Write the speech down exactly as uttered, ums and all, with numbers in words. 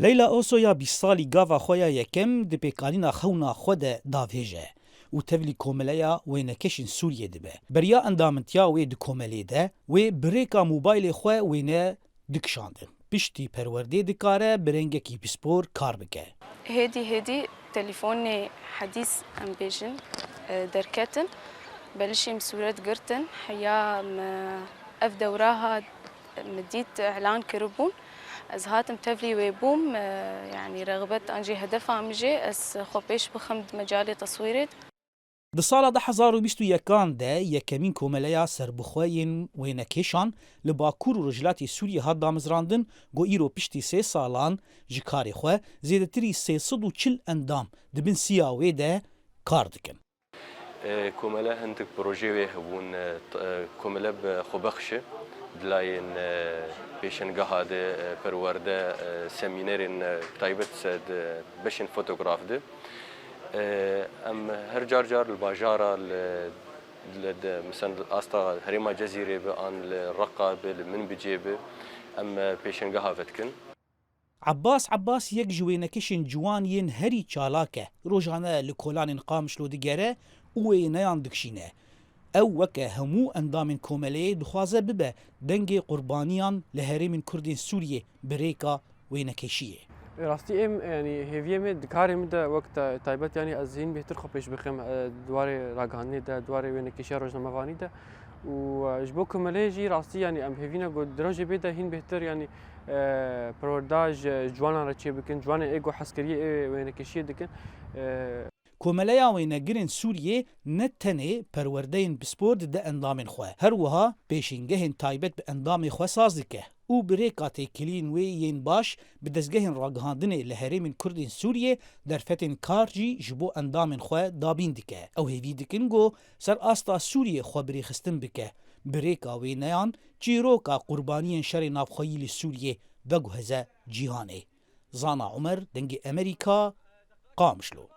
Leyla Oso ya bîst salî gava xwe ya yekem di pêkanîna xewna xwe de davêje û tevlî komeleya wênekeşên Sûriyê dibe. Beriya endamintiya wê di komelê de, wê bi rêka mobaylê xwe wêne dikişandin. Piştî perwerdê dikare bi rengekî pispor kar bike. Hêdî hêdî telefonê hedîs, em bêjin, e, derketin. Belişî min sûret girtin. Heya min ev dewra hat, min dît îlan kiribûn. Ez hatim tevlî wê bûm, e, yanî rexbet an jî hedefa min jê ez xwe pêş bixim di mecalê teswîrê de. Di sala du hezar û bîst û yekan de yekemîn komeleya serbixwe yên wênekêşan li Bakur û Rojhilatê Sûriyê hat damezrandin, ku îro piştî sê salan ji karê xwe zêdetirî sê sed û çil endam di bin siya wê de kar dikin. E, komele hindik projeyê wê hebûn, e, t-, e, komele bi xwebexş e, di layên, e, pêşengeha de, e, perwerde, e, semînerên, e, taybet se di beşên fotograf de. E, em her car car li bajara, li, li de, mesela li asta herêma Cezîrê bi, an li Reqa bi, li Minbicê bi, em, e, pêşengeha vedikin. Abbas Abbas yek ji wênekişên ciwan yên herî çalak e. Rojane li kolanên Qamişlo digere û wêneyan dikişîne. Ew weke hemû endamên komeleyê dixwaze bibe dengê qurbaniyan li herêmên Kurdên Sûriyê bi rêka wênekêşiyê. Rastî em, yanî hêviyê me di karê min de wek ta-, taybet, yanî ez hîn bêhtir xwe pêş bixim, e, di warê ragihandinê de, di warê wênekêşiya rojnamevanî de û, e, ji bo komeleyê jî rastî, yanî em hêvî ne ku di rojê bê de hîn bêhtir, yanî, e, perwerda ji ciwanan re çêbikin, ciwanên ê ku hezkiriyê ê wênekêşiyê dikin. E, Komeleya Wênegirên Sûriyê ne tenê perwerdeyên pispor dide endamên xwe, her wiha pêşîngehên taybet bi endamê xwe saz dike û bi rêka têkiliyên wê yên baş bi dezgehên ragihandinê li herêmên Kurdên Sûriyê derfetên kar jî ji bo endamên xwe dabîn dike. Ew hêvî dikin ku ser asta Sûriyê xwe birêxistin bike, bi rêka wêneyan çîroka qurbaniyên şerê navxweyî li Sûriyê veguheze cîhanê. Zana Umer, Dengê Emerîka, Qamişlo.